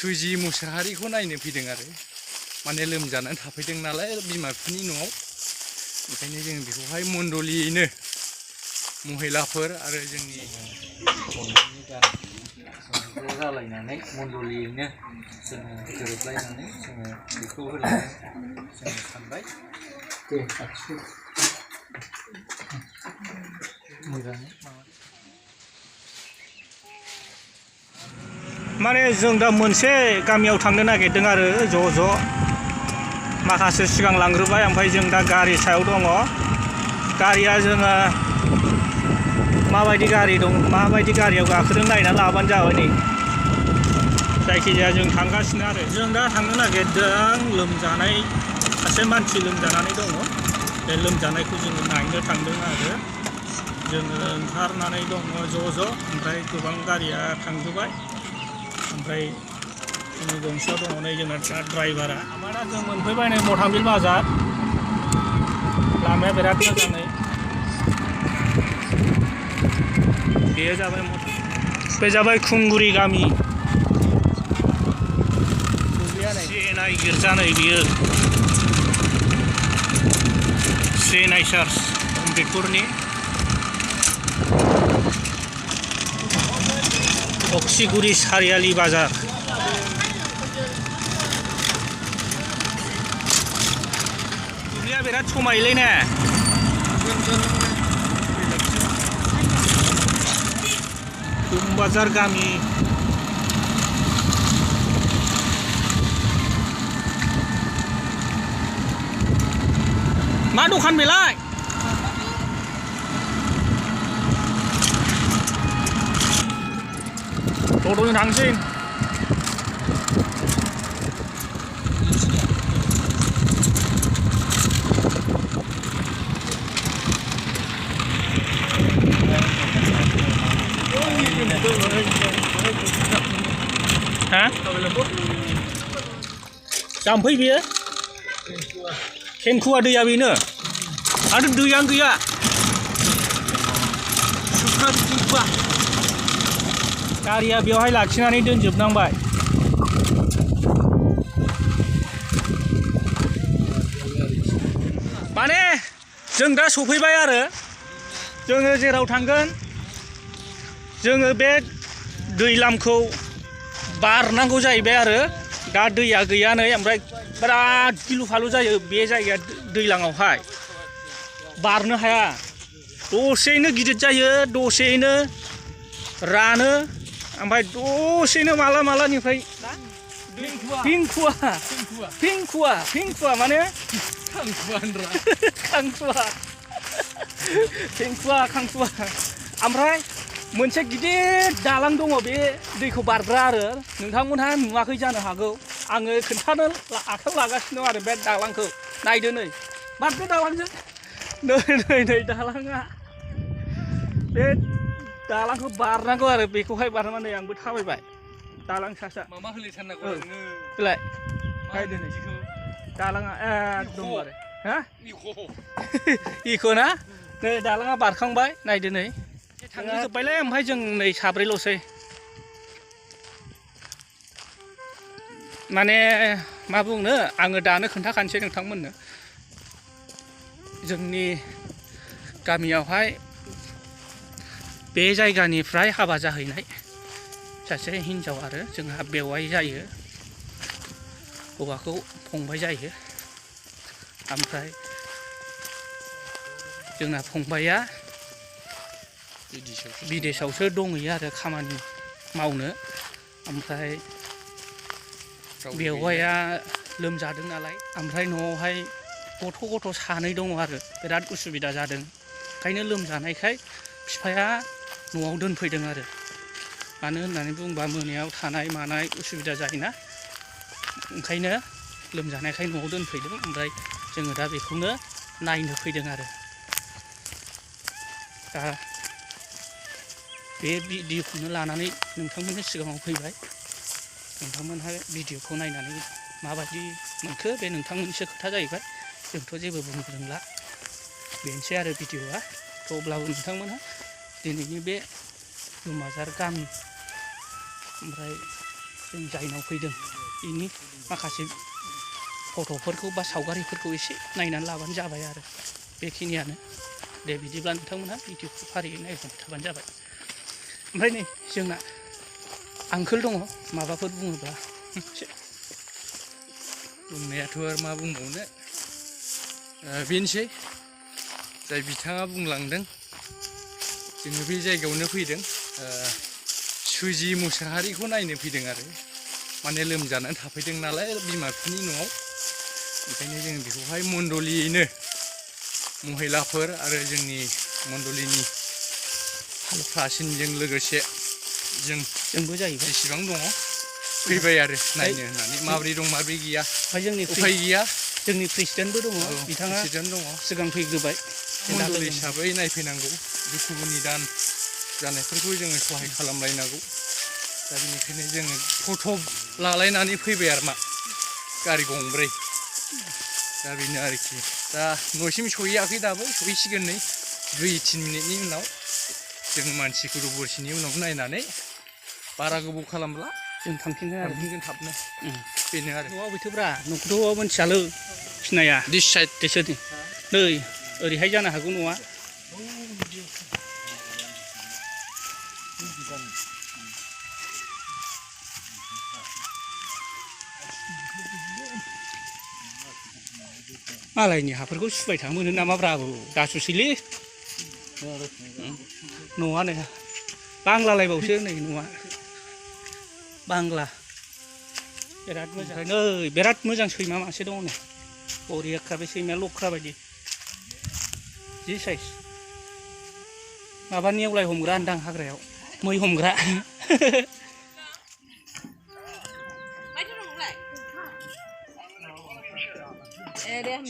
सुजि मुसाहारिखौ नायनो फैदों आरो माने लोमजानानै थाफैदों नालाय बिमा बिफानि न'आव ओंखायनो जों बेखौहाय मण्डलियैनो महिलाफोर आरो जोंनि जालायनानै मण्डलियैनो जोङो गोरोबलायनानै जोङो बेखौ होलायनो जोङो सानबाय दे मोजाङै माने जों दा मोनसे गामियाव थांनो नागिरदों आरो ज' माखासे सिगां लांग्रोबाय ओमफ्राय जों दा गारि सायाव दङ गारिया जोङो माबायदि गारि दं माबायदि गारियाव गाखोदों नायना लाबानो जाबाय नै जायखिजाया जों थांगासिनो आरो जों दा थांनो नागिरदों लोमजानाय सासे मानसि लोमजानानै दङ बे लोमजानायखौ जोङो नायनो थांदों आरो जोङो ओंखारनानै दङ ज' ओमफ्राय गोबां गारिया थांजोबबाय ओमफ्राय जोंनि गंसेयाव दङ नै जोंना ड्राइभारा ओमफ्राय दा जों मोनफैबाय नै मथांबिल बाजार लामाया बिराद मोजाङै बेयो जाबाय बे जाबाय खुंगुरि गामि सेनाय गिर्जा नै बियो सेनाय चार्च अम्बेदकरनि अक्सिगुरि सारियालि बाजार दुब्लिया बिराद समायोलै ने दुम्बाजार गामि मा दखान बेलाय ट'ट'जों थांसै जाम्फै बेयो खेंखुवा दैया बेनो आरो दैयानो गैया गारिया बेवहाय लाखिनानै दोनजोबनांबाय माने जों दा सफैबाय आरो जोङो जेराव थांगोन जोङो बे दैलामखौ बारनांगौ जाहैबाय आरो दा दैया गैया नै ओमफ्राय बिराद गिलु फालु जायो बे जायगाया दैलाङावहाय बारनो हाया दसेनो गिदिर जायो दसेनो रानो ओमफ्राय दसेनो मालानिफ्राय पिंकुवा माने खांखुवा ओमफ्राय मोनसे गिदिर दालां दङ बे दैखौ बारग्रा आरो नोंथांमोनहा नुवाखै जानो हागौ आङो खोन्थानो आखायाव लागासिनो दं आरो बे दालांखौ नायदो नै बारदो दालांजों नै दालाङा बे दालांखौ बारनांगौ आरो बेखौहाय बारनानै आंबो थाबायबाय दालां सासा मामा होलायथारनांगौ बेलाय नायदो नै दालाङा एकदम आरो हा इख' ना नै दालाङा बारखांबाय नायदो नै थांजोब्बायलै ओमफ्राय जों नै साब्रैल'सै माने मा बुंनो आङो दानो खोन्थाखानोसै नोंथांमोननो जोंनि गामियावहाय बे जायगानिफ्राय हाबा जाहैनाय सासे हिन्जाव आरो जोंहा बेवाइ जायो हौवाखौ फंबाय जायो ओमफ्राय जोंना फंबाया बिदेशआवसो दंहैयो आरो खामानि मावनो ओमफ्राय बेवाइया लोमजादों नालाय ओमफ्राय न'आवहाय गथ' सानै दङ आरो बिराद उसुबिदा जादों ओंखायनो लोमजानायखाय बिफाया न'आव दोनफैदों आरो मानो होननानै बुङोबा मोनायाव थानाय मानाय उसुबिदा जायोना ओंखायनो लोमजानायखाय न'आव दोनफैदों ओमफ्राय जोङो दा बेखौनो नायनो फैदों आरो दा बे भिडिअखौनो लानानै नोंथांमोननि सिगाङाव फैबाय नोंथांमोनहा भिडिअखौ नायनानै माबायदि मोनखो बे नोंथांमोननिसो खोथा जाहैबाय जोंथ' जेबो बुंनो रोंला बेनोसै आरो भिडिअआ थ' अब्लाबो नोंथांमोनहा दिनैनि बे दुम्बाजार गामि ओमफ्राय जों जायनाव फैदों बेनि माखासे फट'फोरखौ बा सावगारिफोरखौ एसे नायनानै लाबानो जाबाय आरो बेखिनियानो दे बिदिब्ला नोंथांमोनहा भिडिअखौ फारियै नायबाय थाबानो जाबाय ओमफ्राय नै जोंना आंकोल दङ माबाफोर बुङोब्ला एसे बुंनायाथ' आरो मा बुंबावनो बेनोसै जाय बिथाङा बुंलांदों जोङो बे जायगायावनो फैदों सुजि मुसाहारिखौ नायनो फैदों आरो माने लोमजानानै थाफैदों नालाय बिमा बिफानि न'आव ओंखायनो जों बेखौहाय मण्डलियैनो महिलाफोर आरो जोंनि मण्डलिनि प्रासिनजों लोगोसे जोंबो जाहैबाय जेसेबां दङ फैबाय आरो नायनो होननानै माबोरै दं माबोरै गैया ओमफ्राय जोंनि उफाय गैया जोंनि प्रेसिडेन्टबो दङ बिथाङा प्रेसिडेन्ट दङ सिगां फैग्रोबाय मण्डल हिसाबै नायफैनांगौ दुखु निदान जानायफोरखौ जोङो सहाय खालामलायनांगौ दा बेनिखायनो जोङो फट' लालायनानै फैबाय आरो मा गारि गंब्रै दा बेनो आरोखि दा न'सिम सहैयाखै दाबो सहैसिगोन नै 2-3 मिनिटनि उनाव जों मानसि गुरुबरसिनि उनाव नायनानै बारा गोबाव खालामब्ला जों थांफिनगोन थाबनो बेनो आरो न'आव बैथोब्रा न'खौथ' मोनथियालै सिनाया दिस साइड देसोरनि नै ओरैहाय जानो हागौ न'आ मालायनि हाफोरखौ सुबाय थानो मोनो नामा ब्राबो दासुसैलै न'आनो बांलालायबावसो नै न'आ बांला बिराद मोजां नै बिराद मोजां सैमा मासे दङ नै बरियाखा बे सैमाया लख्रा बायदि जि साइज माबा नेवलाय हमग्रा होनदां हाग्रायाव मै हमग्रा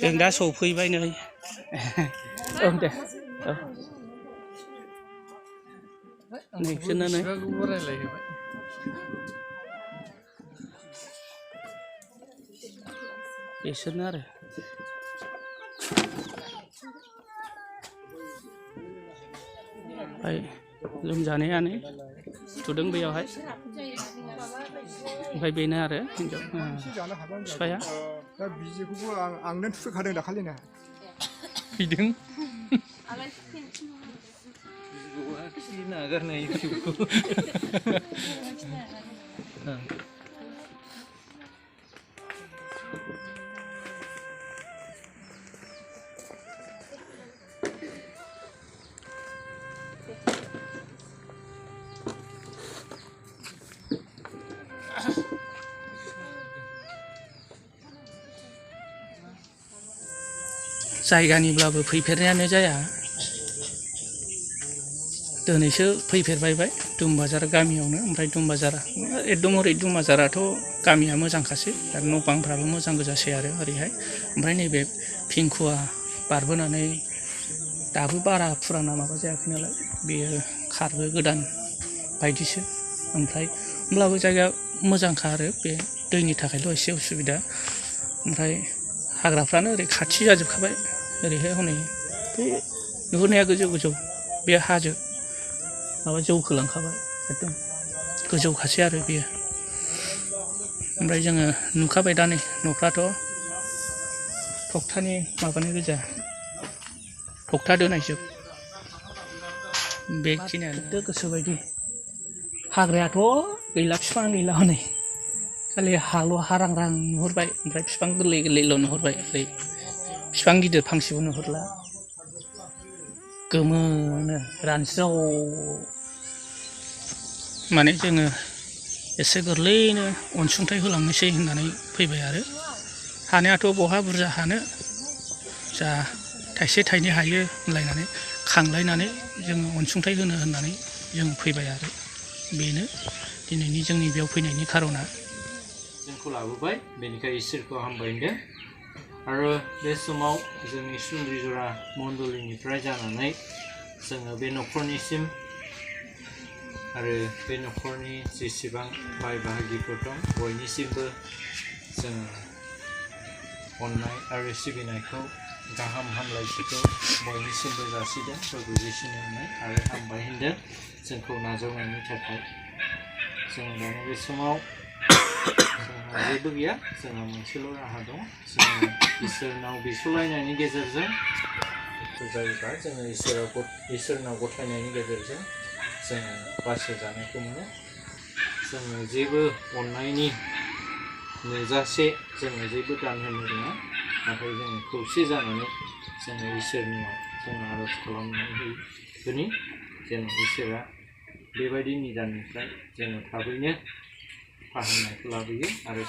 जों दा सौफैबाय नै औ दे औ नोंसोरनो नै बिसोरनो आरो ओमफ्राय लोमजानायानो थुदों बेयावहाय ओमफ्राय बेनो आरो हिन्जाव बिफाया दा बिजिखौबो आंनो थुखादों दाखालिनो फैदों जायगानिब्लाबो फैफेरनायानो जाया दिनैसो फैफेरबाय दुमबाजार गामियावनो ओमफ्राय दुमबाजार एकदम ओरै दुमबाजाराथ' गामिया मोजांखासै आरो न' बांफ्राबो मोजां गोजासै आरो ओरैहाय ओमफ्राय नैबे पिंकुवा बारबोनानै दाबो बारा फुराना माबा जायाखै नालाय बेयो खारबो गोदान बायदिसो ओमफ्राय होमब्लाबो जायगाया मोजांखा आरो बे दैनि थाखायल' एसे उसुबिदा ओमफ्राय हाग्राफ्रानो ओरै खाथि जाजोबखाबाय ओरैहाय हनै बे नुहुरनाया गोजौ गोजौ बे हाजो माबा जौखोलांखाबाय एकदम गोजौखासै आरो बेयो ओमफ्राय जोङो नुखाबाय दा नै न'फ्राथ' थखथानि माबानि गोजा थखथा दोनायजोब बेखिनियानो गोसोबायदि हाग्रायाथ' गैला बिफां गैला हनै खालि हाल' हारांरां नुहुरबाय ओमफ्राय बिफां गोरलै गोरलैल' नुहुरबाय ओरै बिफां गिदिर फांसेबो नुहुरला गोमोनो रानस्राव माने जोङो एसे गोरलैयैनो अनसुंथाइ होलांनोसै होननानै फैबाय आरो हानायाथ' बहा बुरजा हानो जा थाइसे थाइनै हायो होनलायनानै खांलायनानै जोङो अनसुंथाइ होनो होननानै जों फैबाय आरो बेनो दिनैनि जोंनि बेयाव फैनायनि खार'ना जोंखौ लाबोबाय बेनिखाय इसोरखौ हामबायदों आरो बे समाव जोंनि सुंद्रिजरा मण्डलिनिफ्राय जानानै जोङो बे न'खरनिसिम आरो बे न'खरनि जेसेबां बाय बाहागिफोर दं बयनिसिमबो जोङो अननाय आरो सिबिनायखौ गाहाम हामलायथिखौ बयनिसिमबो जासिदों गोजोसिनो होननाय आरो हामबाय होनदों जोंखौ नाजावनायनि थाखाय जों दानि बे समाव राहा जेबो गैया जोंहा मोनसेल' राहा दं जोङो इसोरनाव बिस'लायनायनि गेजेरजों जायोबा जोङो इसोरनाव गथायनायनि गेजेरजों जोङो बासायजानायखौ मोनो जोङो जेबो अननायनि नुजासे जोङो जेबो दान होनो रोङा नाथाय जोङो खौसे जानानै जोङो इसोरनियाव जोङो आर'ज खालामनानै होनि जेन इसोरा बेबायदि निदाननिफ्राय जोङो थाबैनो फाहामनायखौ लाबोयो आरो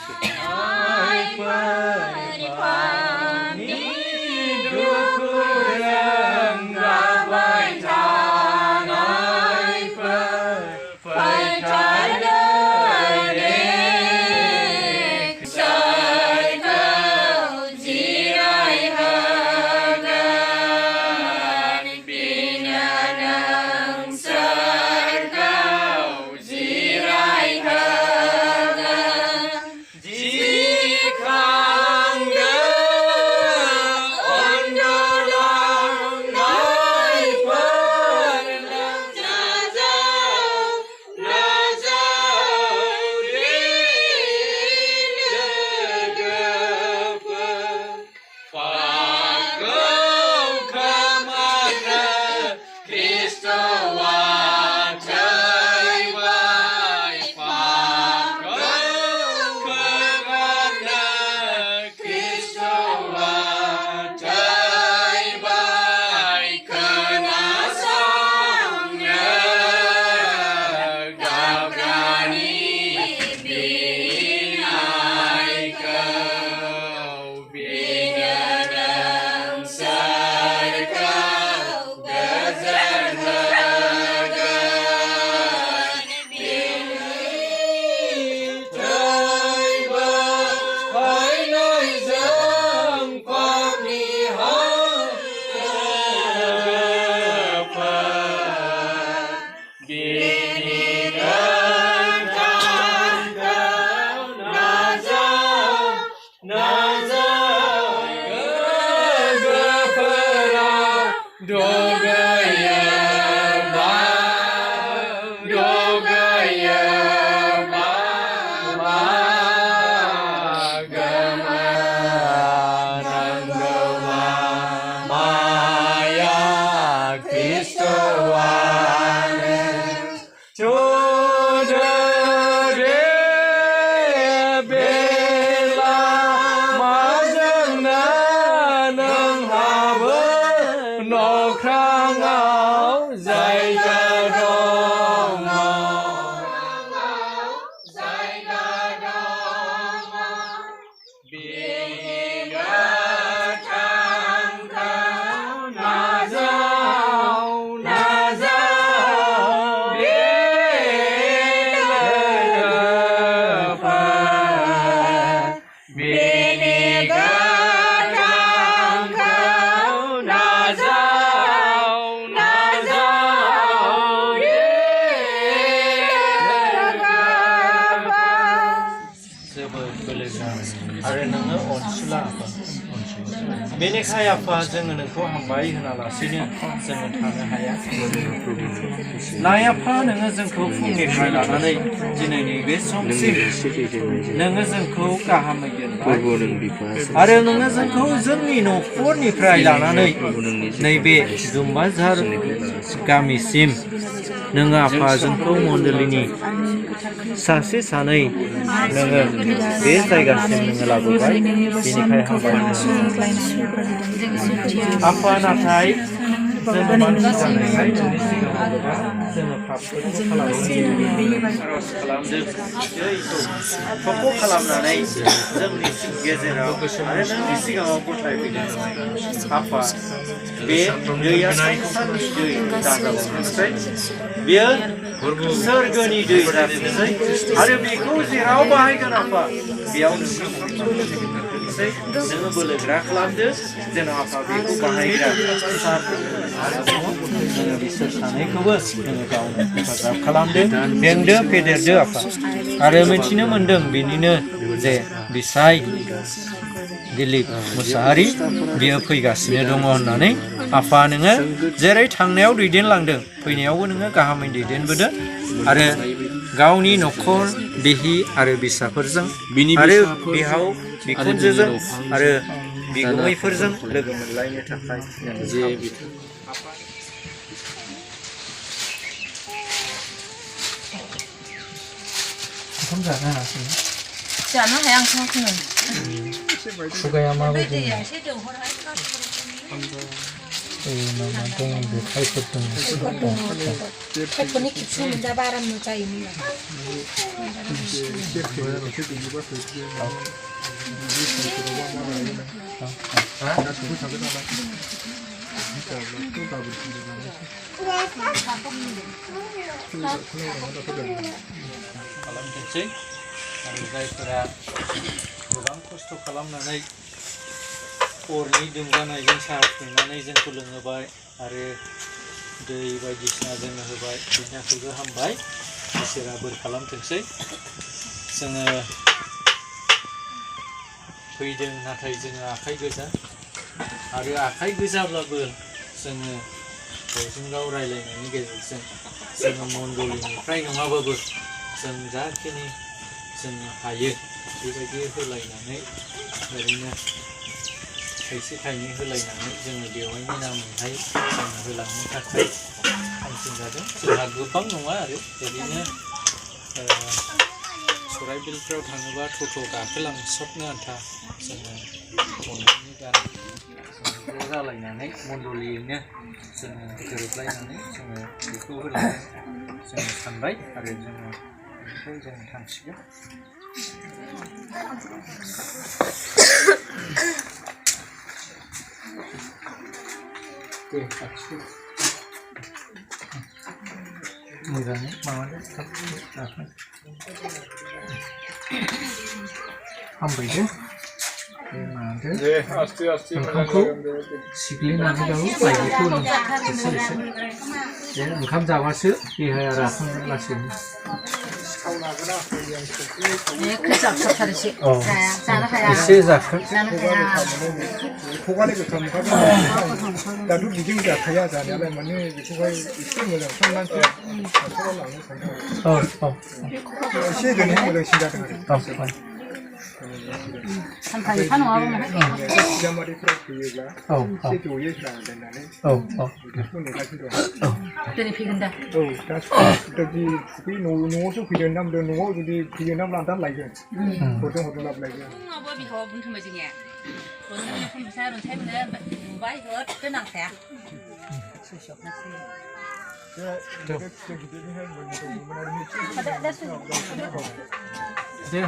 बेनिखाय आफा जोङो नोंखौ हामबाय होनालासिनो जोङो थानो हाया नाय आफा नोङो जोंखौ फुंनिफ्राय लानानै दिनैनि बे समसिम नोङो जोंखौ गाहामै दोनबाय आरो नोङो जोंखौ जोंनि न'खरनिफ्राय लानानै नैबे दुम्बाझार गामिसिम नोङो आफा जोंखौ मण्डलिनि सासे सानै नोङो बे जायगासिम नोङो लाबोबाय बेनिखाय हामबाय आफा नाथाय जोङो मानसि जानायखाय नोंनि सिगाङाव जोङो पापफोरखौ खालामदों थख' खालामनानै जोंनि गेजेराव आरो नोंनि सिगाङाव गथायफैदों आफा बे दैया साननि दै दाजाबावनोसै बेयो सोरगोनि दै जाफिनसै आरो बेखौ जेराव बाहायगोन आफा बेयाव नोङो बोलोग्रा खालामदो जेन' आफा बेखौ बाहायग्रा जोङो बिसोर सानैखौबो जोङो गावनो हेफाजाब खालामदो बेंदो फेदेरदो आफा आरो मिथिनो मोन्दों बेनिनो जे बिसाय दिलीप मुसाहारि बियो फैगासिनो दङ होननानै आफा नोङो जेरै थांनायाव दैदेनलांदों फैनायावबो नोङो गाहामै दैदेनबोदो आरो गावनि न'खर बिहि आरो बिसाफोरजों आरो बिहाव बिखुनजोजों आरो बिगुमैफोरजों लोगो मोनलायनो थाखाय जे ओंखाम जानो हायाखै जानो हाया ओंखामखौनो खुगाया माबायदि दैया एसे दौहरहाय माबा दङ बे थाइफोर दङ थाइफोरनि खेबसे मोनजा बारा जायोमोन खालामथोंसै आरो जायफोरा गोबां खस्थ' खालामनानै अरनि दुंजानायजों साहा फुदुंनानै जोंखौ लोंहोबाय आरो दै बायदिसिना जोंनो होबाय बिनि थाखायबो हामबाय इसोरा बोर खालामथोंसै जोङो फैदों नाथाय जोङो आखाइ गोजा आरो आखाइ गोजाब्लाबो जोङो गावजों गाव रायलायनायनि गेजेरजों जोङो मण्डलिनिफ्राय नङाबाबो जों जाखिनि जों हायो बेबायदि होलायनानै ओरैनो थाइसे थाइनै होलायनानै जोङो बेवहायनि नामैहाय जोङो होलांनो थाखाय थांखिं जादों जोंहा गोबां नङा आरो ओरैनो सराइबिलफ्राव थाङोबा टट' गाखोलांसाबनो आन्था जोङो अननायनि गान ज' जालायनानै मण्डलियैनो जोङो गोरोबलायनानै जोङो बेखौ होलांनो जोङो सानबाय आरो जोङो बेनिफ्राय जोङो थांसिगोन दे खाथिखौ मोजाङै माबादो हामबायदो बे माबादो ओंखामखौ सिग्लिनानैबाबो बायदिखौ एसे एसे बे ओंखाम जाबासो देहाया राखांगोन लासैनो एसे जाखो खुगानि गोथाव दाथ' बिदि जाखाया जानायालाय माने बेखौहाय एसे मोजां मानसिया डक्टराव लांनो सानदों एसे दिनै मोजांसिन जादों आरो सानफा बिजामारिफ्राव फैयोब्ला एसे जयै दोननानै बेखौ नेगासिनो दं दिनै फैगोन दा औ दा जुदि न'आवसो फैदों नामदों न'आव जुदि फैयो नाम लांदां लायगोन हरदों हरदों लाब लायगोन बिहावा बुंथोंबाय जोंनिया फैसा रनसाय मोनो नुबाय होद नांखाया दे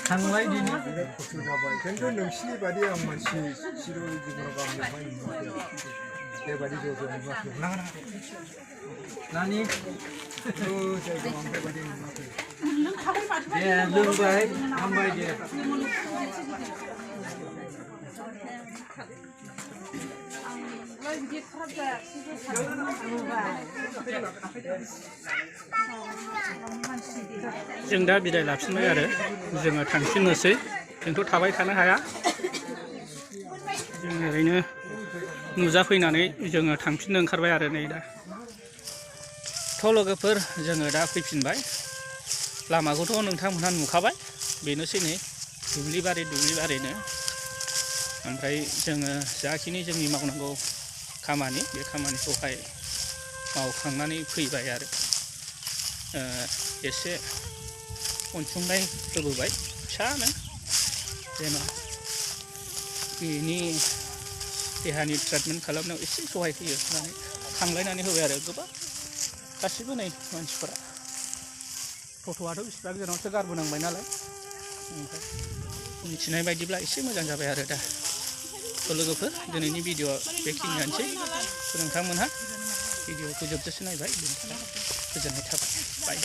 थांलाय दिनै खस्थ' जाबाय खिन्थु नोंसिनि बादि आं मानसि चिर जिबनाव गामियावहाय नुवाखै बेबायदि ज' ज' नुवाखै नानि जायगायाव आं बेबायदि नुवाखै दे लोंबाय हामबाय दे जों दा बिदाय लाफिनबाय आरो जोङो थांफिननोसै जोंथ' थाबाय थानो हाया जों ओरैनो नुजाफैनानै जोङो थांफिननो ओंखारबाय आरो नै दा थ' लोगोफोर जोङो दा फैफिनबाय लामाखौथ' नोंथांमोनहा नुखाबाय बेनोसै नै दुब्लिबारिनो ओमफ्राय जोङो जाखिनि जोंनि मावनांगौ खामानि बे खामानिखौहाय मावखांनानै फैबाय आरो एसे अनसुंथाइ होबोबाय फिसानो जेन' बेनि देहानि ट्रिटमेन्ट खालामनायाव एसे सहाय होयो होननानै खांलायनानै होबाय आरो गोबां गासिबो नै मानसिफोरा टट'आथ' बिसिबां गोजानावसो गारबोनांबाय नालाय ओमफ्राय मिथिनाय बायदिब्ला एसे मोजां जाबाय आरो दा थ' लोगोफोर दिनैनि भिडिअ'आ बेखिनियानोसै नोंथांमोनहा भिडिअ'खौ जोबजासे नायबाय बेनि थाखाय गोजोननाय थाबाय बाय